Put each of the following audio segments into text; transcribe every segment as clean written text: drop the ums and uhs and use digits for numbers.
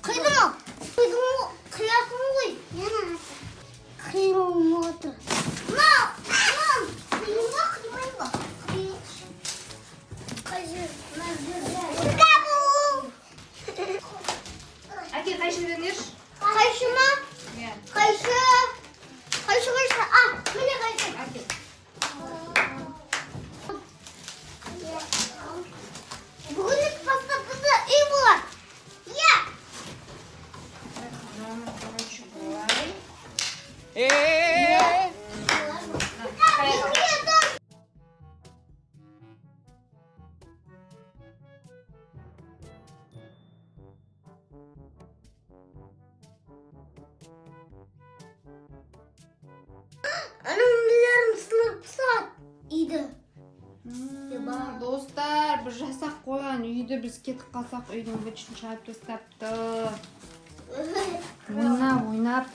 Қидым ау. Қидым ғой. Қиясың ғой. Қиылып отыр. Мынау, мынау. Қиын ба, қимайын ба? Қиын. Қай жер? Мына жерде. Кабу! Әке, қайшы беріңдерші. Қайшы ма? Иә. Қайшы. Қайшы, қайшы. А, міне қайшы. Әке. Бүгіннен бастап бізде үй болады. Иә. Мынаны, короче, былай. Е. Екі этаж. Аның нелерін сынып тастады үйді. Достар, біз жасап қойған үйді, біз кетіп қалсақ, үйдің бытышын шығарып тастапты. Ойнап ойнап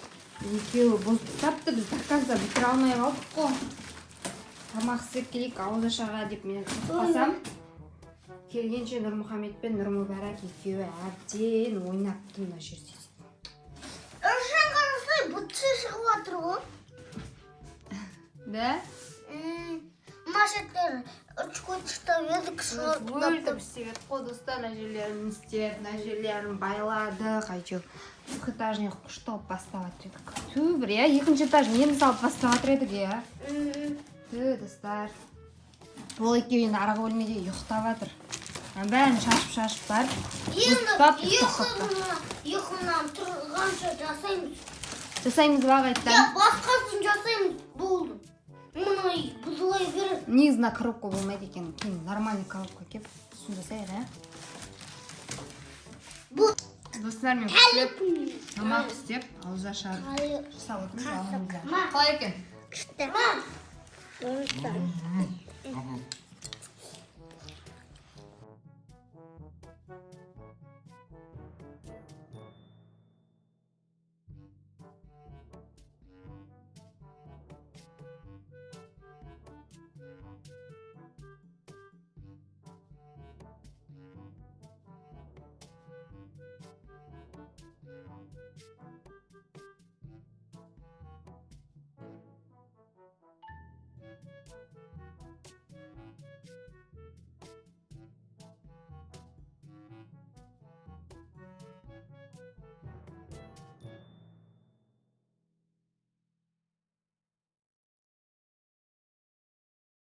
екеуі бұзып тастапты. Біз до конца бітіре алмай қалдық қой. Тамақ істеп келейік ауызашарға деп мен кетіп қалсам, келгенше Нұрмұхамед пен Нұрмүбәрак екеуі әбден ойнапты мына жерде. Үршін, қарасай, бытшы шығып жатыр ғой. Да. Мына шеттер үш едік, шығарып Өлтіріп істеп едік қой, достар. Мына жерлерін істеп, мына жерлерін байладық, әйтеуір двухэтажный күшті қылып бастап жатыр едік түбір, иә. Екінші этаж енді салып бастап жатыр едік, иә. Ту, достар, ол екеуі енді арғы бөлмеде ұйықтап жатыр. Ана бәрін шашып шашып барып Енді ұйықтап ұйықтап қалыпты. Ұйқымнан тұрғанша жасаймыз. Жасаймыз ба Я қайтадан? Басқасын жасаймыз, болды. Мына үй бұзыла береді. Негізі мына коробка болмайды екен, кейін нормальный коробка әкеліп, сосын жасайық, иә. Бұл Достар, мен әлі күштеп тамақ істеп, ауызашар Әлі жасап отырмыз алдымызда. Ма. Қалай екен? Күшті.